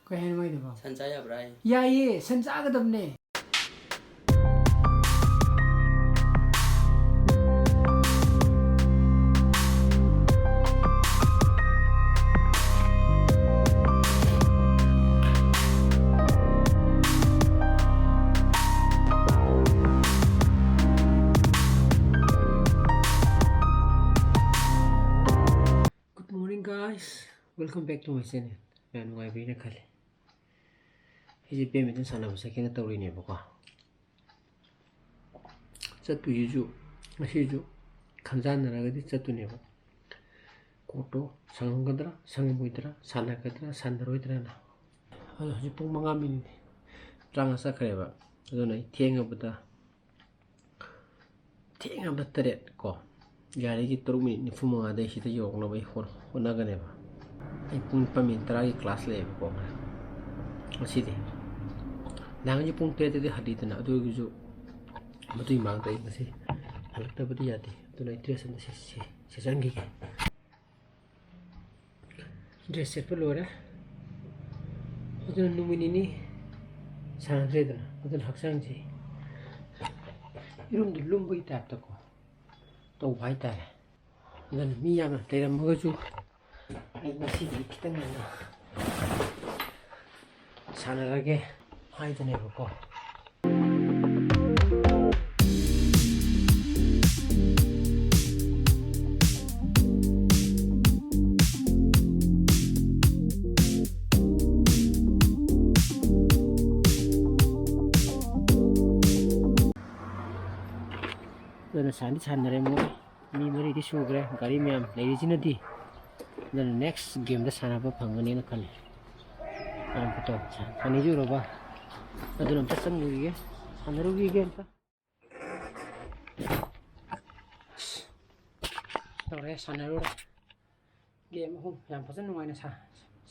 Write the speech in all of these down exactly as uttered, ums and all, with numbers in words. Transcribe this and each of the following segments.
ꯀꯩ ꯍꯥꯏꯅꯣ ꯃꯥꯏꯗꯨꯕꯣ? ꯁꯟ ꯆꯥ ꯌꯥꯕ꯭ꯔꯥ ꯍꯥꯏ? ꯌꯥꯏꯌꯦ, ꯁꯟ ꯆꯥꯒꯗꯕꯅꯦ꯫ Good morning, guys. Welcome back to my channel. ꯌꯥꯝ ꯅꯨꯡꯉꯥꯏꯕꯤꯅ ꯈꯜꯂꯤ꯫ ꯑꯩꯁꯦ badminton ꯁꯥꯟꯅꯕ ꯆꯠꯀꯦꯅ ꯇꯧꯔꯤꯅꯦꯕꯀꯣ꯫ ꯆꯠꯇꯣꯏꯁꯤꯁꯨ ꯉꯁꯤꯁꯨ ꯈꯟꯖꯥꯟꯅꯔꯒꯗꯤ ꯆꯠꯇꯣꯏꯅꯦꯕ꯫ Courtꯇꯣ ꯁꯪꯉꯝꯒꯗ꯭ꯔꯥ, ꯁꯪꯉꯝꯃꯣꯏꯗ꯭ꯔꯥ, ꯁꯥꯟꯅꯒꯗ꯭ꯔꯥ, ꯁꯥꯟꯅꯔꯣꯏꯗ꯭ꯔꯥꯅ꯫ ꯑꯗꯣ ꯍꯧꯖꯤꯛ ꯄꯨꯡ ꯃꯉꯥ ꯃꯤꯅꯤꯠ ꯇꯔꯥꯃꯉꯥ ꯆꯠꯈ꯭ꯔꯦꯕ꯫ ꯑꯗꯨꯅ ꯑꯩ ꯊꯦꯡꯉꯕꯗ ꯊꯦꯡꯉꯕꯗ ꯇꯔꯦꯠ ꯀꯣ, ꯌꯥꯔꯤꯒꯤ ꯇꯔꯨꯛ ꯃꯤꯅꯤꯠ ꯅꯤꯐꯨ ꯃꯉꯥꯗ ꯑꯩ ꯁꯤꯗ ꯌꯧꯔꯛꯅꯕ ꯑꯩ ꯍꯣꯠ-, ꯍꯣꯠꯅꯒꯅꯦꯕ꯫ ꯑꯩ ꯄꯨꯡ ꯅꯤꯄꯥꯟ ꯃꯤꯅꯤꯠ ꯇꯔꯥꯒꯤ class ꯂꯩꯌꯦꯕꯀꯣ꯫ ꯉꯁꯤꯗꯤ ꯅꯍꯥꯟꯒꯩꯗꯤ ꯄꯨꯡ ꯇꯔꯦꯠꯇꯗꯤ ꯍꯜꯂꯤꯗꯅ, ꯑꯗꯨ ꯑꯣꯏꯔꯒꯁꯨ ꯃꯗꯨꯒꯤ ꯃꯃꯥꯡꯗ ꯑꯩ ꯉꯁꯤ ꯍꯜꯂꯛꯇꯕꯗꯤ ꯌꯥꯗꯦ꯫ ꯑꯗꯨꯅ ꯑꯩ dress ꯑꯝꯇ ꯁꯦ-, ꯁꯦ-, ꯁꯦꯠꯆꯟꯈꯤꯒꯦ꯫ Dress ꯁꯦꯠꯄ ꯂꯣꯏꯔꯦ꯫ ꯑꯗꯨꯅ ꯅꯨꯃꯤꯠ ꯅꯤꯅꯤ ꯁꯥꯟꯅꯗ꯭ꯔꯦꯗꯅ, ꯑꯗꯨꯅ ꯍꯛꯆꯥꯡꯁꯤ ꯏꯔꯨꯝꯗ ꯂꯨꯝꯕꯒꯤ typeꯇꯀꯣ ꯇꯧꯕ ꯍꯥꯏꯇꯥꯔꯦ꯫ ꯑꯗꯨꯅ ꯃꯤ ꯌꯥꯝꯅ ꯂꯩꯔꯝꯃꯒꯁꯨ ꯑꯩ ꯉꯁꯤꯗꯤ ꯈꯤꯇꯪ ꯉꯟꯅ ꯁꯥꯟꯅꯔꯒꯦ ꯍꯥꯏꯗꯨꯅꯦꯕꯀꯣ꯫ ꯑꯗꯨꯅ ꯁꯥꯟꯗꯤ ꯁꯥꯟꯅꯔꯦ ꯃꯣꯏ꯫ ꯃꯤ ꯃꯔꯤꯗꯤ ꯁꯨꯈ꯭ꯔꯦ ꯒꯥꯔꯤ ꯃꯌꯥꯝ ꯂꯩꯔꯤꯁꯤꯅꯗꯤ꯫ ꯑꯗꯨꯅ next gameꯗ ꯁꯥꯟꯅꯕ ꯐꯪꯒꯅꯦꯅ ꯈꯜꯂꯤ꯫ ꯌꯥꯝ ꯐꯠꯇꯕ ꯁꯥ-, ꯑꯅꯤꯁꯨ ꯎꯔꯕ? ꯑꯗꯨꯅ ꯑꯝꯇ ꯆꯪꯉꯨꯈꯤꯒꯦ, ꯁꯥꯟꯅꯔꯨꯈꯤꯒꯦ ꯑꯝꯇ꯫ ꯇꯧꯔꯦ, ꯁꯥꯟꯅꯔꯨꯔꯦ꯫ Game ꯑꯍꯨꯝ ꯌꯥꯝ ꯐꯖꯅ ꯅꯨꯡꯉꯥꯏꯅ ꯁꯥ-,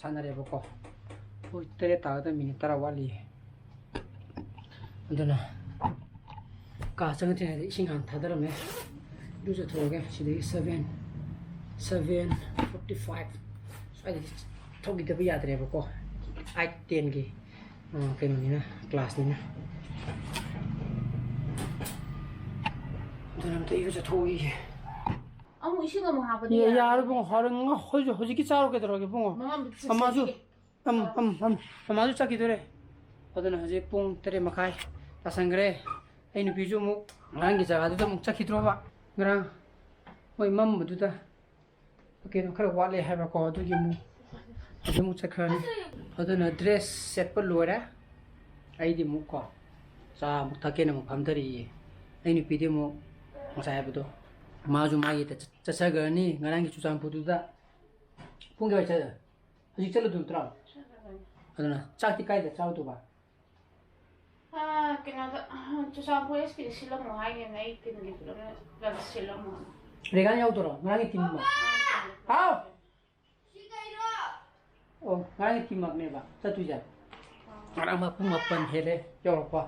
ꯁꯥꯟꯅꯔꯦꯕꯀꯣ꯫ ꯄꯨꯡ ꯇꯔꯦꯠ ꯇꯥꯒꯗꯕ minute ꯇꯔꯥ ꯋꯥꯠꯂꯤꯌꯦ꯫ ꯑꯗꯨꯅ ꯀꯥ ꯆꯪꯉꯛꯇ꯭ꯔꯤꯉꯩꯗ ꯏꯁꯤꯡ ꯍꯥꯟꯅ ꯊꯥꯗꯔꯝꯃꯦ꯫ ꯏꯔꯨꯖꯊꯣꯛꯑꯒꯦ꯫ ꯁꯤꯗꯒꯤ seven, seven forty five ꯁ꯭ꯋꯥꯏꯗꯒꯤ ꯊꯣꯛꯈꯤꯗꯕ ꯌꯥꯗ꯭ꯔꯦꯕꯀꯣ꯫ ꯑꯥꯏꯠ ꯇꯦꯟꯒꯤ ꯀꯩꯅꯣꯅꯤꯅ, ꯀ꯭ꯂꯥꯁꯅꯤꯅ꯫ ꯑꯗꯨꯅ ꯑꯝꯇ ꯏꯔꯨꯖꯊꯣꯛꯎꯈꯤꯒꯦ꯫ ꯑꯃꯨꯛ ꯏꯁꯤꯡ ꯑꯃꯨꯛ ꯍꯥꯞꯄꯗꯤ ꯌꯥ-, ꯌꯥꯔꯣꯏ? ꯌꯥꯔꯣꯏ ꯕꯨꯡꯉꯣ, ꯍꯣꯔꯦꯟ ꯉ-, ꯍꯧꯖꯤꯛ, ꯍꯧꯖꯤꯛꯀꯤ ꯆꯥꯔꯣ ꯀꯩꯗꯧꯔꯒꯦ ꯕꯨꯡꯉꯣ? ꯃꯃꯥ ꯑꯝꯇ ꯆꯠꯁꯦ, ꯃꯃꯥꯁꯨ ꯆꯠꯁꯦ꯫ ꯑꯝ, ꯑꯝ, ꯑꯝ, ꯃꯃꯥꯁꯨ ꯆꯠꯈꯤꯗꯣꯔꯦ꯫ ꯑꯗꯨꯅ ꯍꯧꯖꯤꯛ ꯄꯨꯡ ꯇꯔꯦꯠ ꯃꯈꯥꯏ ꯇꯥꯁꯟꯈ꯭ꯔꯦ꯫ ꯑꯩ ꯅꯨꯄꯤꯁꯨ ꯑꯃꯨꯛ ꯉꯔꯥꯡꯒꯤ ꯖꯒꯥꯗꯨꯗ ꯑꯃꯨꯛ ꯆꯠꯈꯤꯗ꯭ꯔꯣꯕ꯫ ꯉꯔꯥꯡ ꯃꯣꯏ ꯃꯝꯕꯗꯨꯗ ꯀꯩꯅꯣ ꯈꯔ ꯋꯥꯠꯂꯦ ꯍꯥꯏꯕꯀꯣ, ꯑꯗꯨꯒꯤ ꯑꯃꯨꯛ ꯑꯗꯨ ꯑꯃꯨꯛ ꯆꯠꯈ꯭ꯔꯅꯤ꯫ ꯑꯗꯨꯅ ꯗ꯭ꯔꯦꯁ ꯁꯦꯠꯄ ꯂꯣꯏꯔꯦ꯫ ꯑꯩꯗꯤ ꯑꯃꯨꯛ ꯀꯣ ꯆꯥ ꯑꯃꯨꯛ ꯊꯛꯀꯦꯅ ꯑꯃꯨꯛ ꯐꯝꯊꯔꯛꯏꯌꯦ꯫ ꯑꯩ ꯅꯨꯄꯤꯗꯤ ꯑꯃꯨꯛ ꯉꯁꯥꯏ ꯍꯥꯏꯕꯗꯣ, ꯃꯥꯁꯨ ꯃꯥꯒꯤ ꯆꯠ-, ꯆꯠꯆꯈ꯭ꯔꯅꯤ꯫ ꯉꯔꯥꯡꯒꯤ ꯆꯨꯔꯆꯥꯟꯄꯨꯔꯗꯨꯗ ꯄꯨꯡ ꯀꯌꯥ ꯆꯠ-, ꯍꯧꯖꯤꯛ ꯆꯠꯂꯨꯗꯣꯏ ꯅꯠꯇ꯭ꯔꯣ? ꯆꯠꯂꯗꯣꯏꯅꯤ꯫ ꯑꯗꯨꯅ ꯆꯥꯛꯇꯤ ꯀꯥꯏꯗ ꯆꯥꯔꯨꯗꯧꯕ? ꯑꯥ, ꯀꯩꯅꯣꯗ, ꯆꯨꯔꯆꯥꯟꯄꯨꯔ ꯑꯦꯁ ꯄꯤꯗ ꯁꯤꯜꯂꯝꯃꯣ ꯍꯥꯏꯈꯤꯕꯅꯦ, ꯑꯩ ꯇꯤꯝꯒꯤ ꯄꯨꯂꯞꯅ ꯄꯨꯂꯞ ꯁꯤꯜꯂꯝꯃꯣ꯫ ꯔꯦꯒꯥꯟ ꯌꯥꯎꯗꯣꯏꯔꯣ? ꯉꯔꯥꯡꯒꯤ ꯇꯤꯝ ꯑꯃ? ꯍꯥꯎ! ꯑꯣ, ꯉꯔꯥꯡꯒꯤ ꯇꯤꯝ ꯑꯃꯅꯦꯕ ꯆꯠꯇꯣꯏꯁꯦ? ꯉꯔꯥꯡ ꯃ-, ꯄꯨꯡ ꯃꯥꯄꯟ ꯍꯦꯜꯂꯦ ꯌꯧꯔꯛꯄ꯫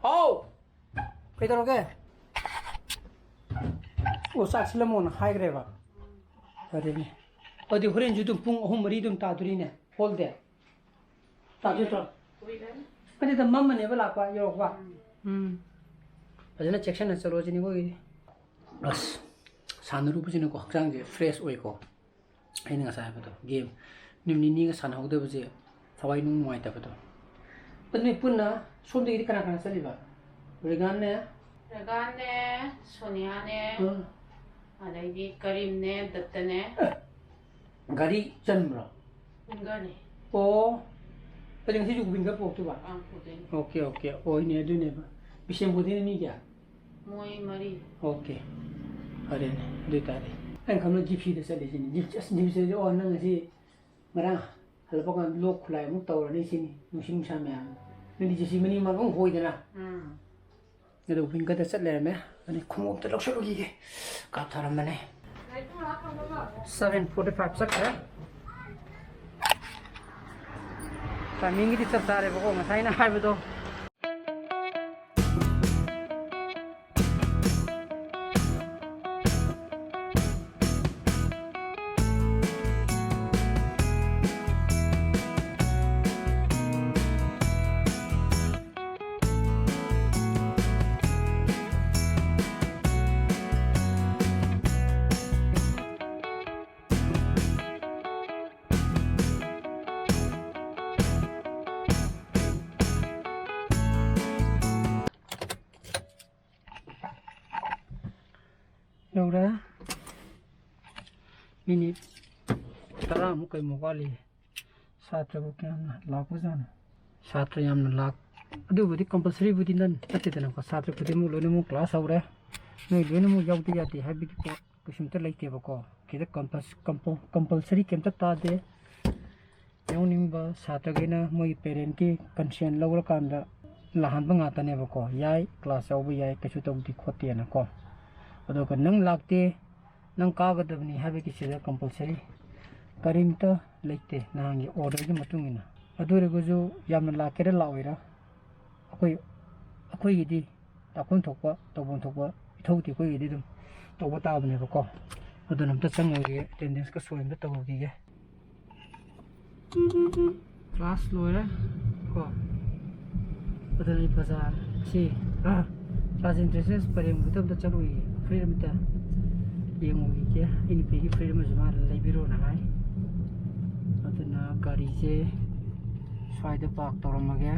ꯍꯥꯎ! ꯀꯩꯗꯧꯔꯒꯦ? ꯑꯣ, ꯆꯥꯛ ꯁꯤꯜꯂꯝꯃꯣꯅ ꯍꯥꯏꯈ꯭ꯔꯦꯕ? ꯐꯔꯦꯅꯦ꯫ ꯑꯗꯨꯗꯤ ꯍꯣꯔꯦꯟꯁꯨ ꯑꯗꯨꯝ ꯄꯨꯡ ꯑꯍꯨꯝ ꯃꯔꯤ ꯑꯗꯨꯝ ꯇꯥꯗꯣꯔꯤꯅꯦ, ꯍꯣꯜꯗꯦ? ꯇꯥꯗꯣꯏ ꯅꯠꯇ꯭ꯔꯣ? ꯀꯨꯏꯔꯅꯤ꯫ ꯅꯠꯇꯦꯗ, ꯃꯝꯃꯅꯦꯕ ꯂꯥꯛꯄ, ꯌꯧꯔꯛꯄ꯫ ꯎꯝ꯫ ꯎꯝ꯫ ꯐꯖꯅ ꯆꯦꯛꯁꯤꯟꯅ ꯆꯠꯂꯣ ꯁꯤꯅꯤ ꯑꯩꯈꯣꯏꯒꯤꯗꯤ꯫ ꯑꯁ, ꯁꯥꯟꯅꯔꯨꯕꯁꯤꯅꯀꯣ ꯍꯛꯆꯥꯡꯁꯦ ꯐ꯭ꯔꯦꯁ ꯑꯣꯏꯀꯣ꯫ ꯑꯩꯅ ꯉꯁꯥꯏ ꯍꯥꯏꯕꯗꯣ, ꯒꯦꯝ ꯅꯨꯃꯤꯠ ꯅꯤꯅꯤꯒ ꯁꯥꯟꯅꯍꯧꯗꯕꯁꯦ ꯊꯋꯥꯏ ꯅꯨꯡ ꯅꯨꯡꯉꯥꯏꯇꯕꯗꯣ꯫ ꯑꯗꯨ ꯅꯣꯏ ꯄꯨꯟꯅ ꯁꯣꯝꯗꯒꯤꯗꯤ ꯀꯅꯥ ꯀꯅꯥ ꯆꯠꯂꯤꯕ? ꯔꯦꯒꯥꯟꯅꯦ? ꯔꯦꯒꯥꯟꯅꯦ, ꯁꯣꯅꯤꯌꯥꯅꯦ, ꯑꯥ꯫ ꯑꯗꯩꯗꯤ ꯀꯔꯤꯝꯅꯦ, ꯗꯠꯇꯅꯦ꯫ ꯑꯦ, ꯒꯥꯔꯤ ꯆꯟꯕ꯭ꯔꯣ? ꯋꯤꯡꯒꯔꯅꯦ꯫ ꯑꯣ, ꯑꯗꯨ ꯉꯁꯤꯁꯨ ꯋꯤꯡꯒꯔ ꯄꯨꯔꯛꯇꯣꯏꯕ? ꯑꯥ, ꯄꯨꯗꯣꯏꯅꯦ꯫ ꯑꯣꯀꯦ, ꯑꯣꯀꯦ, ꯑꯣꯏꯅꯦ, ꯑꯗꯨꯅꯦꯕ꯫ ꯕꯤꯁꯦꯝꯄꯨꯔꯗꯩꯅ ꯃꯤ ꯀꯌꯥ? ꯃꯣꯏ ꯃꯔꯤ꯫ ꯑꯣꯀꯦ, ꯐꯔꯦꯅꯦ, ꯑꯗꯨ ꯑꯣꯏꯇꯥꯔꯗꯤ꯫ ꯑꯩꯅ ꯈꯟꯕ ꯖꯤꯞꯁꯤꯗ ꯆꯠꯂꯤꯁꯤꯅꯦ꯫ ꯖꯤꯞ-, ꯑꯁ, ꯖꯤꯞꯁꯤꯗꯤ, ꯑꯣ, ꯅꯪ ꯉꯁꯤ ꯉꯔꯥꯡ ꯍꯜꯂꯛꯄ ꯀꯥꯟꯗ ꯂꯣꯛ ꯈꯨꯂꯥꯏ ꯑꯃꯨꯛ ꯇꯧꯔꯅꯤ ꯁꯤꯅꯤ, ꯅꯨꯡꯁꯤꯠ ꯅꯨꯡꯁꯥ ꯃꯌꯥꯝ꯫ ꯅꯪꯗꯤ ꯖꯤꯞꯁꯤ ꯃꯅꯤꯡ ꯃꯃꯥꯡ ꯂꯣꯏ ꯍꯣꯏꯗꯅ꯫ ꯎꯝ꯫ ꯑꯗꯣ ꯋꯤꯡꯒꯔꯗ ꯆꯠ ꯂꯩꯔꯝꯃꯦ꯫ ꯑꯗꯨꯅꯤ ꯈꯣꯡꯎꯞꯇ ꯂꯧꯁꯜꯂꯨꯈꯤꯒꯦ꯫ ꯀꯥꯞꯊꯔꯝꯕꯅꯦ꯫ ꯁꯚꯦꯟ ꯐꯣꯔꯇꯤ ꯐꯥꯏꯚ ꯆꯠꯈ꯭ꯔꯦ꯫ ꯇꯥꯏꯃꯤꯡꯒꯤꯗꯤ ꯆꯞ ꯆꯥꯔꯦꯕꯀꯣ, ꯉꯁꯥꯏꯅ ꯍꯥꯏꯕꯗꯣ꯫ ꯌꯧꯔꯦ꯫ ꯃꯤꯅꯤꯠ ꯇꯔꯥꯃꯨꯛ ꯀꯩꯃꯨꯛ ꯋꯥꯠꯂꯤ꯫ ꯁꯥꯇ꯭ꯔꯕꯨ ꯀꯌꯥꯝꯅ ꯂꯥꯛꯄꯖꯥꯠꯅꯣ? ꯁꯥꯇ꯭ꯔ ꯌꯥꯝꯅ ꯂꯥꯛ-, ꯑꯗꯨꯕꯨꯗꯤ ꯀꯝꯄꯜꯁꯔꯤꯕꯨꯗꯤ ꯅꯠ-, ꯅꯠꯇꯦꯗꯅꯀꯣ꯫ ꯁꯥꯇ꯭ꯔ ꯈꯨꯗꯤꯡꯃꯛ ꯂꯣꯏꯅꯃꯛ ꯀ꯭ꯂꯥꯁ ꯍꯧꯔꯦ, ꯅꯣꯏ ꯂꯣꯏꯅꯃꯛ ꯌꯥꯎꯗ ꯌꯥꯗꯦ ꯍꯥꯏꯕꯒꯤ ꯄꯣꯠ ꯀꯩꯁꯨꯝꯇ ꯂꯩꯇꯦꯕꯀꯣ꯫ ꯁꯤꯗ ꯀꯝꯄꯜꯁ-, ꯀꯝꯄꯜ-, ꯀꯝꯄꯜꯁꯔꯤ ꯀꯩꯝꯇ ꯇꯥꯗꯦ꯫ ꯌꯥꯎꯅꯤꯡꯕ ꯁꯥꯇ꯭ꯔꯈꯩꯅ ꯃꯣꯏꯒꯤ ꯄꯦꯔꯦꯟꯀꯤ ꯀꯟꯁꯦꯟ ꯂꯧꯔꯀꯥꯟꯗ ꯂꯥꯛꯍꯟꯕ ꯉꯥꯛꯇꯅꯦꯕꯀꯣ꯫ ꯌꯥꯏ, ꯀ꯭ꯂꯥꯁ ꯌꯥꯎꯕ ꯌꯥꯏ, ꯀꯩꯁꯨ ꯇꯧꯗꯦ ꯈꯣꯠꯇꯦꯅꯀꯣ꯫ ꯑꯗꯨꯒ ꯅꯪ ꯂꯥꯛꯇꯦ, ꯅꯪ ꯀꯥꯒꯗꯕꯅꯤ ꯍꯥꯏꯕꯒꯤ ꯁꯤꯗ ꯀꯝꯄꯜꯁꯔꯤ ꯀꯔꯤꯝꯇ ꯂꯩꯇꯦ ꯅꯍꯥꯟꯒꯤ ꯑꯣꯔꯗꯔꯒꯤ ꯃꯇꯨꯡ ꯏꯟꯅ꯫ ꯑꯗꯨ ꯑꯣꯏꯔꯒꯁꯨ ꯌꯥꯝꯅ ꯂꯥꯛꯀꯦꯔꯥ ꯂꯥꯛꯑꯣꯏꯔꯥ, ꯑꯩꯈꯣꯏ, ꯑꯩꯈꯣꯏꯒꯤꯗꯤ ꯇꯥꯛꯐꯝ ꯊꯣꯛꯄ, ꯇꯧꯐꯝ ꯊꯣꯛꯄ ꯏꯊꯧꯗꯤ ꯑꯩꯈꯣꯏꯒꯤꯗꯤ ꯑꯗꯨꯝ ꯇꯧꯕ ꯇꯥꯕꯅꯦꯕꯀꯣ꯫ ꯑꯗꯨꯅ ꯑꯝꯇ ꯆꯪꯉꯨꯈꯤꯒꯦ, ꯑꯦꯇꯦꯟꯗꯦꯟꯁꯀ ꯁꯣꯏ ꯑꯝꯇ ꯇꯧꯔꯨꯈꯤꯒꯦ꯫ ꯀ꯭ꯂꯥꯁ ꯂꯣꯏꯔꯦ ꯀꯣ꯫ ꯑꯗꯨꯅ ꯑꯩ ꯕꯖꯥꯔ ꯁꯤ, ꯑꯥ, ꯔꯥꯖꯦꯟꯗ꯭ꯔ ꯁꯦꯜꯁ ꯄꯔꯦꯡꯗꯨꯗ ꯑꯝꯇ ꯆꯠꯂꯨꯏꯌꯦ꯫ ꯐꯨꯔꯤꯠ ꯑꯃꯇ ꯌꯦꯡꯉꯨꯈꯤꯒꯦ꯫ ꯑꯩ ꯅꯨꯄꯤꯒꯤ ꯐꯨꯔꯤꯠ ꯑꯃꯁꯨ ꯃꯥꯅ ꯂꯩꯕꯤꯔꯣꯅ ꯍꯥꯏ꯫ ꯑꯗꯨꯅ ꯒꯥꯔꯤꯁꯦ ꯁ꯭ꯋꯥꯏꯗ ꯄꯥꯔꯛ ꯇꯧꯔꯝꯃꯒꯦ꯫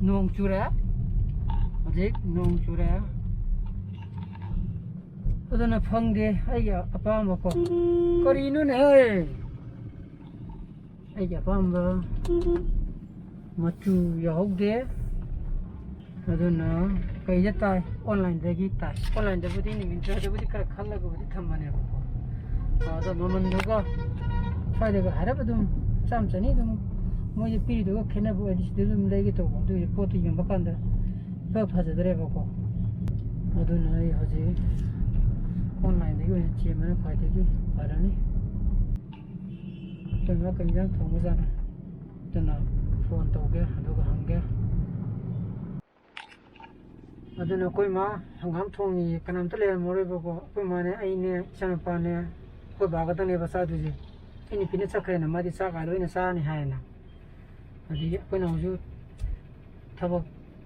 ꯅꯣꯡ ꯆꯨꯔꯦ꯫ ꯍꯧꯖꯤꯛ ꯅꯣꯡ ꯆꯨꯔꯦ꯫ ꯑꯗꯨꯅ ꯐꯪꯗꯦ ꯑꯩꯒꯤ ꯑꯄꯥꯝꯕꯀꯣ꯫ ꯀꯔꯤꯅꯣꯅꯦꯍꯦ? ꯑꯩꯒꯤ ꯑꯄꯥꯝꯕ ꯃꯆꯨ ꯌꯥꯎꯍꯧꯗꯦ꯫ ꯑꯗꯨꯅ ꯀꯩꯗ ꯇꯥꯏ? ꯑꯣꯟꯂꯥꯏꯟꯗꯒꯤ ꯇꯥꯏ꯫ ꯑꯣꯟꯂꯥꯏꯟꯗꯕꯨꯗꯤ ꯅꯨꯃꯤꯠ ꯈꯔꯗꯕꯨꯗꯤ ꯈꯔ ꯈꯜꯂꯒꯕꯨꯗꯤ ꯊꯝꯕꯅꯦꯕꯀꯣ꯫ ꯑꯗꯣ ꯃꯃꯟꯗꯨꯒ ꯁ꯭ꯋꯥꯏꯗꯒ ꯍꯥꯏꯔꯞ ꯑꯗꯨꯝ ꯆꯥꯝ ꯆꯅꯤ ꯑꯗꯨꯝ ꯃꯣꯏꯗ ꯄꯤꯔꯤꯗꯨꯒ ꯈꯦꯠꯅꯕ ꯑꯣꯏꯔꯗꯤ ꯁꯤꯗ ꯑꯗꯨꯝ ꯂꯩꯒꯦ ꯇꯧꯕ꯫ ꯑꯗꯨꯒꯤ ꯄꯣꯠꯇꯨ ꯌꯦꯡꯕ ꯀꯥꯟꯗ ꯏꯐ ꯐꯖꯗ꯭ꯔꯦꯕꯀꯣ꯫ ꯑꯗꯨꯅ ꯑꯩ ꯍꯧꯖꯤꯛ ꯑꯣꯟꯂꯥꯏꯟꯗꯒꯤ ꯑꯣꯏꯅ ꯆꯦꯟꯕꯅ ꯈ꯭ꯋꯥꯏꯗꯒꯤ ꯐꯔꯅꯤ꯫ ꯑꯩꯈꯣꯏ ꯃꯥ ꯀꯩ ꯏꯟꯖꯥꯡ ꯊꯣꯡꯕꯖꯥꯠꯅꯣ? ꯑꯗꯨꯅ ꯐꯣꯟ ꯇꯧꯒꯦ, ꯑꯗꯨꯒ ꯍꯪꯒꯦ꯫ ꯑꯗꯨꯅ ꯑꯩꯈꯣꯏ ꯃꯥ ꯍꯪꯒꯥꯝ ꯊꯣꯡꯉꯤ, ꯀꯅꯥꯝꯇ ꯂꯩꯔꯝꯃꯔꯣꯏꯕꯀꯣ꯫ ꯑꯩꯈꯣꯏ ꯃꯥꯅꯦ, ꯑꯩꯅꯦ, ꯏꯆꯥꯅꯨꯄꯥꯅꯦ, ꯑꯩꯈꯣꯏ ꯕꯥ ꯈꯛꯇꯅꯦꯕ ꯆꯥꯗꯣꯏꯁꯦ꯫ ꯑꯩ ꯅꯨꯄꯤꯅ ꯆꯠꯈ꯭ꯔꯦꯅ, ꯃꯥꯗꯤ ꯆꯥꯛ ꯀꯥ ꯂꯣꯏꯅ ꯆꯥꯔꯅꯤ ꯍꯥꯏꯌꯦꯅ꯫ ꯑꯗꯒꯤ ꯑꯩꯈꯣꯏ ꯅꯥꯎꯁꯨ ꯊꯕꯛ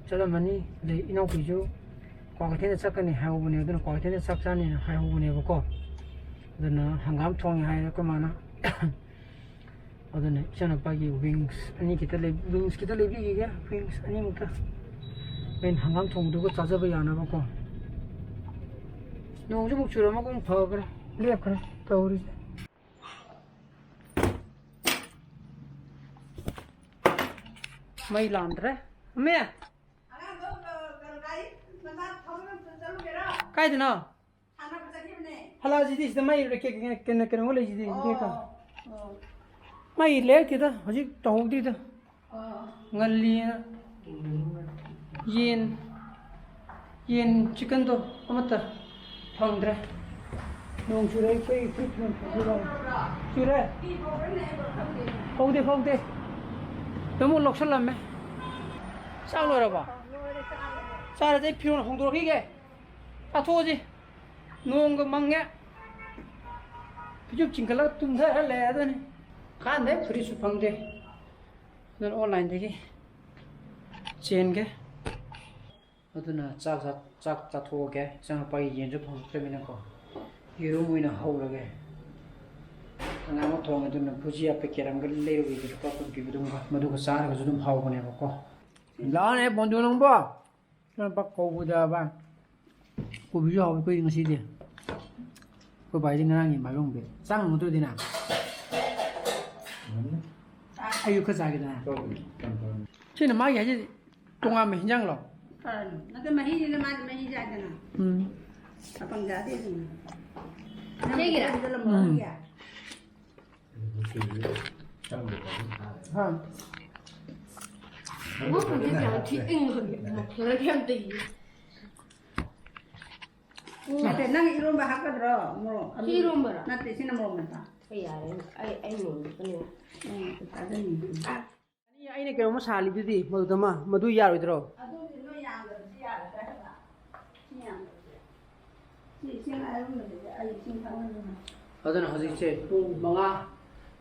ꯆꯠꯂꯝꯃꯅꯤ, ꯑꯗꯩ ꯏꯅꯥꯎꯄꯤꯁꯨ ꯀ꯭ꯋꯥꯀꯩꯊꯦꯜꯗ ꯆꯠꯀꯅꯤ ꯍꯥꯏꯍꯧꯕꯅꯦ꯫ ꯑꯗꯨꯅ ꯀ꯭ꯋꯥꯀꯩꯊꯦꯜꯗ ꯆꯥꯛ ꯆꯥꯅꯤꯅ ꯍꯥꯏꯍꯧꯕꯅꯦꯕꯀꯣ꯫ ꯑꯗꯨꯅ ꯍꯪꯒꯥꯝ ꯊꯣꯡꯉꯦ ꯍꯥꯏꯔꯦ ꯑꯩꯈꯣꯏ ꯃꯥꯅ꯫ ꯑꯗꯨꯅ ꯏꯆꯥꯅꯨꯄꯥꯒꯤ wings ꯑꯅꯤ ꯈꯤꯇ ꯂꯩ, wings ꯈꯤꯇ ꯂꯩꯕꯤꯈꯤꯒꯦ, wings ꯑꯅꯤꯃꯨꯛꯇ꯫ ꯑꯩꯅ ꯍꯪꯒꯥꯝ ꯊꯣꯡꯕꯗꯨꯒ ꯆꯥꯖꯕ ꯌꯥꯅꯕꯀꯣ꯫ ꯅꯣꯡꯁꯨ ꯑꯃꯨꯛ ꯆꯨꯔꯝꯃꯒ ꯑꯃꯨꯛ ꯐꯈ꯭ꯔꯦ, ꯂꯦꯞꯈ꯭ꯔꯦ ꯇꯧꯔꯤꯁꯦ꯫ ꯃꯩ ꯂꯥꯝꯗ꯭ꯔꯦ꯫ ꯑꯃꯦ! ꯑꯉꯥꯡꯗꯣ, ꯑ, ꯀꯩꯅꯣ, ꯒꯥꯔꯤ ꯃꯆꯥ ꯊꯧꯔꯒ ꯆꯠꯂꯨꯒꯦꯔꯣ? ꯀꯥꯏꯗꯅꯣ? ꯁꯥꯟꯅꯕ ꯆꯠꯈꯤꯕꯅꯦ꯫ ꯍꯜꯂꯛꯑꯁꯤꯗꯤ ꯁꯤꯗ ꯃꯩ ꯀꯩ-, ꯀꯩ-, ꯀꯩꯅꯣ, ꯀꯩꯅꯣꯒ ꯂꯩꯁꯤꯗꯤ, ꯑꯣ, ꯏꯕꯦꯝꯃ꯫ ꯑꯣ꯫ ꯃꯩ ꯂꯩꯔꯛꯇꯦꯗ, ꯍꯧꯖꯤꯛ ꯇꯧꯍꯧꯗ꯭ꯔꯤꯗ꯫ ꯑꯣ꯫ ꯉꯜꯂꯤꯅ꯫ ꯌꯦꯟ, ꯌꯦꯟ chickenꯗꯣ ꯑꯃꯠꯇ ꯐꯪꯗ꯭ꯔꯦ꯫ ꯅꯣꯡ ꯆꯨꯔꯦ, ꯑꯩꯈꯣꯏ ꯐꯨꯔꯤꯠ ꯐꯤꯔꯣꯜ ꯐꯧꯗꯣꯛꯑꯣ꯫ ꯆꯨꯔꯦ? ꯐꯧꯗꯦ, ꯐꯧꯗꯦ꯫ ꯑꯗꯨꯝ ꯂꯧꯁꯜꯂꯝꯃꯦ꯫ ꯆꯥꯛ ꯂꯣꯏꯔꯕꯣ? ꯆꯥꯔꯗꯤ ꯑꯩ ꯐꯤꯔꯣꯜ ꯍꯣꯡꯗꯣꯔꯛꯈꯤꯒꯦ꯫ ꯆꯥꯊꯣꯛꯑꯁꯤ꯫ ꯅꯣꯡꯒ ꯃꯪꯉꯦ꯫ ꯐꯩꯖꯨꯞ ꯆꯤꯡꯈꯠꯂꯒ ꯇꯨꯝꯊꯔ ꯂꯩꯔꯗꯅꯤ꯫ ꯀꯥꯟꯗꯦ, ꯐꯨꯔꯤꯠꯁꯨ ꯐꯪꯗꯦ꯫ ꯑꯗꯨꯅ onlineꯗꯒꯤ ꯆꯦꯟꯒꯦ꯫ ꯑꯗꯨꯅ ꯆꯥꯛ ꯆꯥ-, ꯆꯥꯛ ꯆꯥꯊꯣꯛꯑꯒꯦ꯫ ꯏꯆꯥꯅꯨꯄꯥꯒꯤ ꯌꯦꯟꯁꯨ ꯐꯪꯉꯛꯇ꯭ꯔꯃꯤꯅꯀꯣ, ꯌꯦꯔꯨꯝ ꯑꯣꯏꯅ ꯍꯧꯔꯒꯦ꯫ ꯑꯉꯥꯡ ꯑꯃ ꯊꯣꯡꯉꯦ, ꯑꯗꯨꯅ ꯕꯨꯖꯤꯌꯥ packet ꯑꯃꯒ ꯂꯩꯔꯨꯒꯦ, ꯂꯨꯄꯥ ꯀꯨꯟ ꯄꯤꯕꯗꯨꯝꯒ꯫ ꯃꯗꯨꯒ ꯆꯥꯔꯒꯁꯨ ꯑꯗꯨꯝ ꯍꯥꯎꯕꯅꯦꯕꯀꯣ꯫ ꯂꯥꯛꯑꯣꯅꯦ, ꯕꯣꯟꯗꯨ ꯅꯪꯕꯣ꯫ ꯏꯆꯥꯅꯨꯄꯥ ꯀꯧꯕꯗꯕ꯫ ꯀꯣꯕꯤꯁꯨ ꯍꯥꯎꯋꯤ ꯑꯩꯈꯣꯏ ꯉꯁꯤꯗꯤ꯫ ꯑꯩꯈꯣꯏ ꯕꯥꯏꯗꯤ ꯉꯔꯥꯡꯒꯤ ꯃꯥꯏꯕꯝꯒꯤ ꯆꯥꯡ ꯉꯝꯃꯛꯇ꯭ꯔꯗꯤꯅ꯫ ꯑꯩꯁꯨ ꯈꯔ ꯆꯥꯒꯦꯗꯅ꯫ ꯁꯤꯅ ꯃꯥꯒꯤ ꯍꯥꯏꯁꯦ ꯇꯣꯉꯥꯟꯕ ꯍꯤꯟꯖꯥꯡꯂꯣ? ꯐꯔꯅꯤ꯫ ꯅꯠꯇꯦ, ꯃꯍꯤꯅꯤꯅ ꯃꯥꯗꯤ ꯃꯍꯤ ꯆꯥꯏꯗꯅ꯫ ꯎꯝ꯫ ꯆꯥꯐꯝ ꯆꯥꯗꯦ ꯑꯗꯨꯅ꯫ ꯁꯤꯒꯤꯔꯥ? ꯑꯗꯨꯗ ꯂꯝ ꯎꯝ꯫ ꯍꯥ꯫ ꯃꯣꯏ ꯈꯨꯟꯁꯦ ꯌꯥꯝ ꯊꯤ ꯏꯪꯕꯒꯤ ꯃꯈꯣꯟꯗꯤ ꯌꯥꯝ ꯇꯧꯏ꯫ ꯅꯠꯇꯦ, ꯅꯪ ꯏꯔꯣꯝꯕ ꯍꯥꯞꯀꯗ꯭ꯔꯣ? ꯃꯣꯔꯣꯛ? ꯁꯤ ꯏꯔꯣꯝꯕꯔꯣ? ꯅꯠꯇꯦ, ꯁꯤꯅ ꯃꯣꯔꯣꯛ ꯃꯦꯠꯄ꯫ ꯑꯩ ꯌꯥꯔꯦ, ꯑꯩ, ꯑꯩ ꯃꯣꯔꯣꯛ ꯃꯦꯠꯄꯅꯦ꯫ ꯎꯝ, ꯆꯥꯖꯅꯤꯡꯉꯤ꯫ ꯑꯅꯤ, ꯑꯩꯅ ꯀꯩꯅꯣꯝꯃ ꯁꯥꯍꯜꯂꯤꯗꯨꯗꯤ, ꯃꯗꯨꯗꯃ, ꯃꯗꯨ ꯌꯥꯔꯣꯏꯗ꯭ꯔꯣ? ꯑꯗꯨꯗꯤ ꯅꯣꯏ ꯌꯥꯝꯗꯕꯁꯤ ꯌꯥꯔꯣꯏꯗ꯭ꯔꯥ ꯍꯥꯏꯕ? ꯁꯤ ꯌꯥꯝꯗꯕꯁꯦ꯫ ꯁꯤ ꯏꯁꯤꯡ ꯑꯔꯨꯝꯕꯁꯤꯗꯤ ꯑꯩ ꯏꯁꯤꯡ ꯊꯛꯅꯕꯅꯦ꯫ ꯑꯗꯨꯅ ꯍꯧꯖꯤꯛꯁꯦ ꯄꯨꯡ ꯃꯉꯥ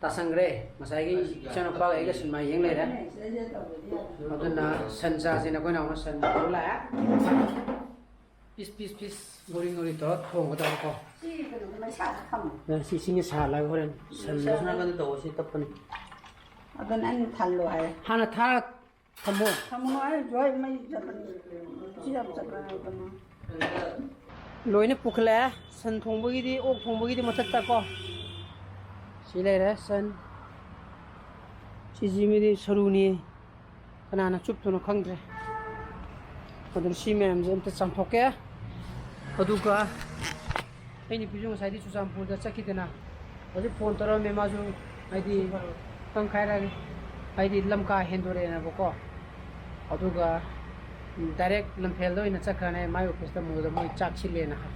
ꯇꯥꯁꯟꯈ꯭ꯔꯦ꯫ ꯉꯁꯥꯏꯒꯤ ꯏꯆꯥꯅꯨꯄꯥꯒ ꯑꯩꯒ ꯁꯤꯅꯦꯃꯥ ꯌꯦꯡ ꯂꯩꯔꯦ꯫ ꯁꯤꯗꯩꯁꯤꯗ ꯇꯧꯕꯗꯤ ꯌꯥꯔꯣꯏ꯫ ꯑꯗꯨꯅ ꯁꯟ ꯆꯥꯁꯦꯅ ꯑꯩꯈꯣꯏ ꯅꯥꯎꯅ ꯁꯟ ꯄꯨꯔ ꯂꯥꯛꯑꯦ꯫ ꯄꯤꯁ, ꯄꯤꯁ, ꯄꯤꯁ, ꯉꯧꯔꯤ, ꯉꯧꯔꯤ ꯇꯧꯔ ꯊꯣꯡꯒꯗꯕꯀꯣ꯫ ꯁꯤ ꯀꯩꯅꯣꯗ ꯃꯩꯁꯥꯗ ꯊꯝꯃꯣ꯫ ꯁꯤ ꯏꯁꯤꯡꯁꯦ ꯁꯥꯍꯜꯂꯒ ꯍꯣꯔꯦꯟ ꯁꯟꯗꯣ ꯁꯣꯝ ꯅꯥꯀꯟꯗ ꯇꯧꯕꯁꯤ ꯇꯞꯄꯅꯤ꯫ ꯑꯗꯨꯅ ꯑꯩꯅ ꯊꯜꯂꯣ ꯍꯥꯏ꯫ ꯍꯥꯟꯅ ꯊꯥ ꯊꯝꯃꯣ꯫ ꯊꯝꯃꯣ ꯍꯥꯏꯔꯁꯨ ꯑꯩ ꯃꯩ ꯆꯠꯄꯅꯤ꯫ ꯁꯤ ꯌꯥꯝ ꯆꯠꯄ ꯍꯥꯏꯕꯅꯤ꯫ ꯂꯣꯏꯅ ꯄꯨꯈꯠꯂꯛꯑꯦ꯫ ꯁꯟ ꯊꯣꯡꯕꯒꯤꯗꯤ, ꯑꯣꯛ ꯊꯣꯡꯕꯒꯤꯗꯤ ꯃꯊꯛꯇ ꯀꯣ꯫ ꯁꯤ ꯂꯩꯔꯦ ꯁꯟ꯫ ꯁꯤꯁꯤ ꯃꯤꯗꯤ ꯁꯔꯨꯅꯤ꯫ ꯀꯅꯥꯅ ꯆꯨꯞꯇꯣꯏꯅꯣ ꯈꯪꯗ꯭ꯔꯦ꯫ ꯑꯗꯨꯅ ꯁꯤ ꯃꯌꯥꯝꯁꯦ ꯑꯝꯇ ꯆꯥꯝꯊꯣꯛꯀꯦ꯫ ꯑꯗꯨꯒ ꯑꯩ ꯅꯨꯄꯤꯁꯨ ꯉꯁꯥꯏꯗꯤ ꯆꯨꯔꯆꯥꯟꯄꯨꯔꯗ ꯆꯠꯈꯤꯗꯅ, ꯍꯧꯖꯤꯛ ꯐꯣꯟ ꯇꯧꯔꯛꯑꯝꯃꯦ꯫ ꯃꯥꯁꯨ ꯍꯥꯏꯗꯤ ꯀꯪꯈꯥꯏꯔꯒꯦ, ꯍꯥꯏꯗꯤ ꯂꯝꯀꯥ ꯍꯦꯟꯗꯣꯔꯛꯑꯦꯅꯕꯀꯣ꯫ ꯑꯗꯨꯒ ꯗꯥꯏꯔꯦꯛ ꯂꯝꯐꯦꯜꯗ ꯑꯣꯏꯅ ꯆꯠꯈ꯭ꯔꯅꯦ꯫ ꯃꯥꯏ ꯑꯣꯐꯤꯁꯇ ꯃꯣꯏꯗ ꯃꯣꯏ ꯆꯥꯛ ꯁꯤꯜꯂꯦꯅ ꯍꯥꯏ꯫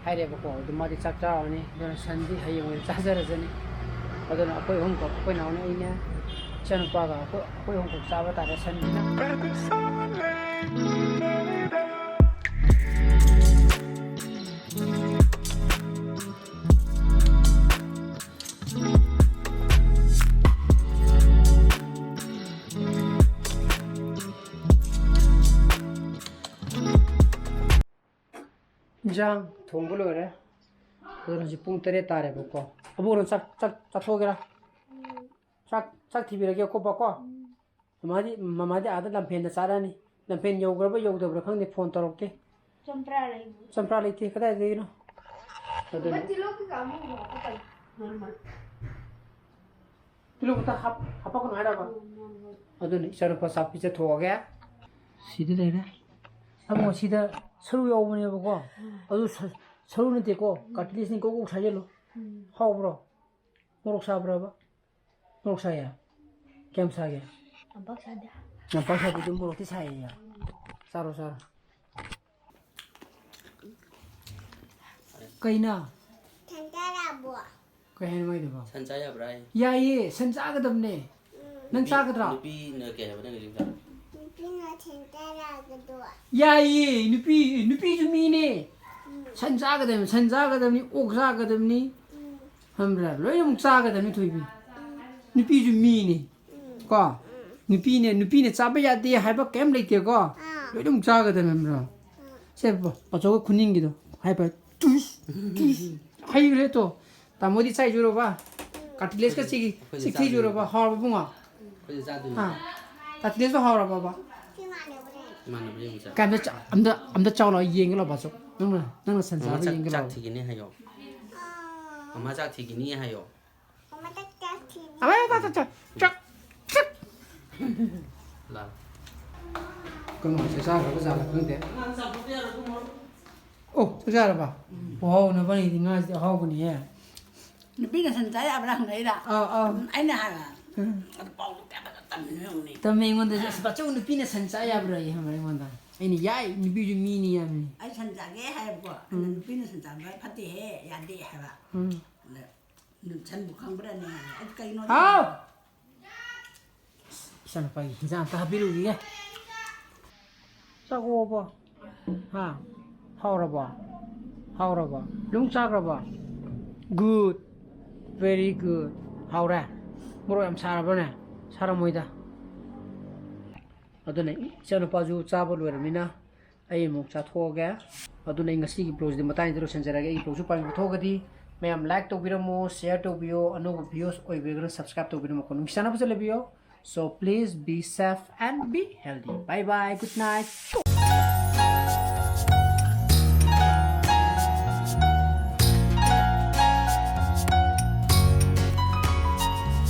ꯍꯥꯏꯔꯦꯕꯀꯣ꯫ ꯑꯗꯨ ꯃꯥꯗꯤ ꯆꯥꯛ ꯆꯥꯔꯨꯔꯅꯤ꯫ ꯑꯗꯨꯅ ꯁꯟꯗꯤ ꯍꯌꯦꯡ ꯑꯣꯏꯅ ꯆꯥꯖꯔꯖꯅꯤ꯫ ꯑꯗꯨꯅ ꯑꯩꯈꯣꯏ ꯑꯍꯨꯝꯈꯛ, ꯑꯩꯈꯣꯏ ꯅꯥꯎꯅ, ꯑꯩꯅ, ꯏꯆꯥꯅꯨꯄꯥꯒ ꯑꯩꯈꯣꯏ, ꯑꯩꯈꯣꯏ ꯑꯍꯨꯝꯈꯛ ꯆꯥꯕ ꯇꯥꯔꯦ ꯁꯟꯁꯤꯅ꯫ ꯏꯟꯖꯥꯡ ꯊꯣꯡꯕ ꯂꯣꯏꯔꯦ꯫ ꯑꯗꯨꯅ ꯍꯧꯖꯤꯛ ꯄꯨꯡ ꯇꯔꯦꯠ ꯇꯥꯔꯦꯕꯀꯣ꯫ ꯑꯕꯣꯛꯅ ꯆꯥꯛ, ꯆꯥꯛ ꯆꯥꯊꯣꯛꯑꯒꯦꯔꯥ? ꯆꯥꯛ, ꯆꯥꯛ ꯊꯤꯕꯤꯔꯒꯦ ꯑꯩꯈꯣꯏ ꯕꯥꯀꯣ꯫ ꯃꯃꯥꯗꯤ, ꯃꯃꯥꯗꯤ ꯑꯥꯗ ꯂꯝꯐꯦꯟꯗ ꯆꯥꯔꯛꯑꯅꯤ꯫ ꯂꯝꯐꯦꯟ ꯌꯧꯈ꯭ꯔꯕ ꯌꯧꯗꯕ꯭ꯔꯥ ꯈꯪꯗꯦ, ꯐꯣꯟ ꯇꯧꯔꯛꯇꯦ꯫ ꯆꯝꯄ꯭ꯔꯥ ꯂꯩꯕ꯭ꯔꯣ? ꯆꯝꯄ꯭ꯔꯥ ꯂꯩꯇꯦ, ꯀꯗꯥꯏꯗꯒꯤꯅꯣ? ꯑꯗꯨꯅ ꯇꯤꯜꯍꯧ ꯀꯩꯀꯥ ꯑꯃꯨꯛ ꯍꯥꯞꯄꯛꯀꯅꯤ꯫ ꯅꯣꯔꯃꯦꯜ꯫ ꯇꯤꯜꯍꯧ ꯈꯛꯇ ꯍꯥꯞ-, ꯍꯥꯞꯄꯛꯀꯅꯨ ꯍꯥꯏꯔꯕ? ꯎꯝ, ꯅꯣꯔꯃꯦꯜ꯫ ꯑꯗꯨꯅ ꯏꯆꯥꯅꯨꯄꯥ ꯆꯥꯛ ꯄꯤꯖꯊꯣꯛꯑꯒꯦ꯫ ꯁꯤꯗ ꯂꯩꯔꯦ꯫ ꯑꯕꯨꯡꯉꯣ, ꯁꯤꯗ ꯁꯔꯨ ꯌꯥꯎꯕꯅꯦꯕꯀꯣ꯫ ꯎꯝ꯫ ꯑꯗꯨ ꯁ-, ꯁꯔꯨ ꯅꯠꯇꯦꯀꯣ, ꯀꯥꯔꯇꯤꯂꯦꯖꯅꯤ꯫ ꯀꯣꯛ ꯀꯣꯛ ꯁꯥꯏꯖꯜꯂꯨ꯫ ꯎꯝ꯫ ꯍꯥꯎꯕ꯭ꯔꯣ? ꯃꯣꯔꯣꯛ ꯁꯥꯕ꯭ꯔꯕ? ꯃꯣꯔꯣꯛ ꯁꯥꯏꯌꯦ? ꯀꯌꯥꯝ ꯁꯥꯒꯦ? ꯌꯥꯝ ꯄꯥꯛ ꯁꯥꯗꯦ꯫ ꯌꯥꯝ ꯄꯥꯛ ꯁꯥꯗꯦ, ꯑꯗꯨꯝ ꯃꯣꯔꯣꯛꯇꯤ ꯁꯥꯏꯌꯦ꯫ ꯆꯥꯔꯣ, ꯆꯥꯔꯣ꯫ ꯀꯩꯅꯣ? ꯁꯟ ꯆꯥꯔꯕꯣ? ꯀꯩ ꯍꯥꯏꯅꯣ ꯃꯥꯏꯗꯨꯕꯣ? ꯁꯟ ꯆꯥ ꯌꯥꯕ꯭ꯔꯥ ꯍꯥꯏ? ꯌꯥꯏꯌꯦ, ꯁꯟ ꯆꯥꯒꯗꯕꯅꯦ꯫ ꯎꯝ꯫ ꯅꯪ ꯅꯨꯄꯤ-, ꯆꯥꯒꯗ꯭ꯔꯥ? ꯅꯨꯄꯤꯅ ꯀꯩ ꯍꯥꯏꯕ ꯅꯪ ꯍꯧꯖꯤꯛ ꯍꯥꯏꯕ? ꯅꯨꯄꯤꯅ ꯁꯟ ꯆꯥ ꯌꯥꯒꯗ꯭ꯔꯣ? ꯌꯥꯏꯌꯦ, ꯅꯨꯄꯤ, ꯅꯨꯄꯤꯁꯨ ꯃꯤꯅꯦ꯫ ꯎꯝ꯫ ꯁꯟ ꯆꯥꯒꯗꯕꯅꯤ, ꯁꯟ ꯆꯥꯒꯗꯕꯅꯤ, ꯑꯣꯛ ꯆꯥꯒꯗꯕꯅꯤ꯫ ꯎꯝ꯫ ꯈꯪꯕ꯭ꯔꯥ? ꯂꯣꯏꯅꯃꯛ ꯆꯥꯒꯗꯕꯅꯤ, ꯊꯣꯏꯕꯤ꯫ ꯎꯝ꯫ ꯅꯨꯄꯤꯁꯨ ꯃꯤꯅꯤ꯫ ꯎꯝ꯫ ꯀꯣ? ꯎꯝ꯫ ꯅꯨꯄꯤꯅꯦ, ꯅꯨꯄꯤꯅ ꯆꯥꯕ ꯌꯥꯗꯦ ꯍꯥꯏꯕ ꯀꯩꯝ ꯂꯩꯇꯦꯀꯣ? ꯑꯥ꯫ ꯂꯣꯏꯅꯃꯛ ꯆꯥꯒꯗꯕꯅꯤ, ꯈꯪꯕ꯭ꯔꯥ? ꯑꯥ꯫ ꯁꯦ, ꯕ-, ꯕꯥꯆꯧꯒ ꯈꯨꯅꯤꯡꯒꯤꯗꯣ ꯍꯥꯏꯕ꯫ ꯇꯨꯏꯁ, ꯇꯨꯏꯁ꯫ ꯍꯩꯈ꯭ꯔꯦ ꯇꯣ꯫ ꯇꯥꯃꯣꯗꯤ ꯆꯥꯏꯖꯨꯔꯕ? ꯎꯝ꯫ ꯀꯥꯔꯇꯤꯂꯦꯖꯀ ꯆꯤꯛꯏ, ꯑꯩꯈꯣꯏꯗꯤ ꯆꯤꯛꯊꯩꯖꯨꯔꯕ? ꯆꯥꯗ꯭ꯔꯤꯕ꯫ ꯍꯥꯎꯔꯕ ꯏꯕꯨꯡꯉꯣ? ꯆꯥꯗꯣꯏꯅꯤ꯫ ꯍꯥ? ꯇꯥꯇꯤꯅꯦꯁꯇꯣ ꯍꯥꯎꯔꯕꯕ? ꯏꯃꯥꯟꯅꯕ ꯌꯦꯡꯉꯨ ꯆꯠꯂꯣ꯫ ꯀꯥꯏ ꯑꯝꯇ ꯆ-, ꯑꯝꯇ, ꯑꯝꯇ ꯆꯥꯎ ꯂꯥꯎ ꯌꯦꯡꯒꯦ ꯂꯥꯎ, ꯕꯥꯆꯧ꯫ ꯅꯪꯅ, ꯅꯪꯅ ꯁꯟ ꯃꯃꯥ ꯆꯥꯕ ꯆꯥꯛ, ꯌꯦꯡꯒꯦ ꯆꯥꯛ ꯂꯥꯎ꯫ ꯊꯤꯈꯤꯅꯤ ꯍꯥꯏꯌꯣ꯫ ꯃꯃꯥ ꯆꯥꯛ ꯊꯤꯈꯤꯅꯤ ꯍꯥꯏꯌꯣ꯫ ꯃꯃꯥ ꯆꯥꯛ ꯆꯥꯛ ꯊꯤꯈꯤꯅꯤ꯫ ꯑꯃ ꯆꯥꯛ, ꯆꯥꯛ, ꯆꯥꯛ, ꯆꯥꯛ꯫ ꯂꯥꯛ꯫ ꯀꯩꯅꯣ, ꯆꯥꯛ ꯆꯥꯈ꯭ꯔꯕ ꯖꯥꯠꯂ ꯈꯪꯗꯦ꯫ ꯑꯣ, ꯆꯥꯛ ꯆꯥꯔꯕ? ꯎꯝ꯫ ꯋꯥꯎ, ꯅꯕꯥꯅꯤꯗꯤ ꯉꯥꯁꯤꯗꯤ ꯑꯍꯥꯎꯕꯅꯤꯍꯦ꯫ ꯅꯨꯄꯤꯅ ꯁꯟ ꯆꯥ ꯌꯥꯕ꯭ꯔꯥ ꯍꯪꯉꯛꯏꯔꯥ? ꯑꯥ, ꯑꯥ꯫ ꯎꯝ, ꯑꯩꯅ ꯍꯥꯏꯕ, ꯎꯝ꯫ ꯑꯗꯨ ꯄꯥꯎꯗꯣ ꯀꯌꯥ ꯐꯖ ꯇꯝꯃꯤꯅꯣ ꯌꯦꯡꯉꯨꯅꯦ꯫ ꯇꯝꯃꯦ ꯑꯩꯉꯣꯟꯗ, ꯑꯁ, ꯕꯥꯆꯧ ꯅꯨꯄꯤꯅ ꯁꯟ ꯆꯥ ꯌꯥꯕ꯭ꯔꯥ ꯑꯩ ꯍꯪꯕ ꯑꯩꯉꯣꯟꯗ꯫ ꯑꯩꯅ, "ꯌꯥꯏ, ꯅꯨꯄꯤꯁꯨ ꯃꯤꯅꯤ ꯌꯥꯝꯅꯤ"꯫ ꯑꯩ ꯁꯟ ꯆꯥꯒꯦ ꯍꯥꯏꯌꯦꯕꯀꯣ꯫ ꯑꯩꯅ, ꯎꯝ꯫ "ꯅꯨꯄꯤꯅ ꯁꯟ ꯆꯥꯕ ꯐꯠꯇꯦꯍꯦ, ꯌꯥꯗꯦ" ꯍꯥꯏꯕ꯫ ꯎꯝ꯫ ꯑꯗ, "ꯁꯟꯕꯨ ꯈꯪꯕ꯭ꯔꯥꯅꯦ?" ꯑꯩ, "ꯀꯩꯅꯣ?" ꯍꯥꯎ! ꯏꯆꯥꯅꯨꯄꯥꯒꯤ ꯍꯤꯟꯖꯥꯡ ꯑꯝꯇ ꯍꯥꯞꯄꯤꯔꯨꯈꯤꯒꯦ꯫ ꯆꯥꯛ ꯑꯣꯛꯑꯕꯣ? ꯍꯥ? ꯍꯥꯎꯔꯕꯣ? ꯍꯥꯎꯔꯕꯣ? ꯂꯣꯏ ꯆꯥꯈ꯭ꯔꯕꯣ? Good. Very good. ꯍꯥꯎꯔꯦ? ꯃꯣꯔꯣꯛ ꯌꯥꯝ ꯁꯥꯔꯕ꯭ꯔꯅꯦ? ꯁꯥꯔꯝꯃꯣꯏꯗ꯫ ꯑꯗꯨꯅ ꯏꯆꯥꯅꯨꯄꯥꯁꯨ ꯆꯥꯕ ꯂꯣꯏꯔꯕꯅꯤꯅ ꯑꯩ ꯑꯃꯨꯛ ꯆꯥꯊꯣꯛꯑꯒꯦ꯫ ꯑꯗꯨꯅ ꯑꯩ ꯉꯁꯤꯒꯤ vlogꯁꯤꯗꯤ ꯃꯇꯥꯡꯁꯤꯗ ꯂꯣꯏꯁꯤꯟꯖꯔꯒꯦ꯫ ꯑꯩꯒꯤ vlogꯁꯨ ꯄꯥꯝꯕꯤꯕ ꯊꯣꯛꯑꯒꯗꯤ ꯃꯌꯥꯝ like ꯇꯧꯕꯤꯔꯝꯃꯣ, share ꯇꯧꯕꯤꯌꯣ, ꯑꯅꯧꯕ viewers ꯑꯣꯏꯕꯤꯔꯒꯅ subscribe ꯇꯧꯕꯤꯔꯝꯃꯣꯀꯣ꯫ ꯅꯨꯡꯁꯤ ꯆꯥꯟꯅꯕꯁꯨ ꯂꯩꯕꯤꯌꯣ꯫ So please be safe and be healthy. Bye bye, good night.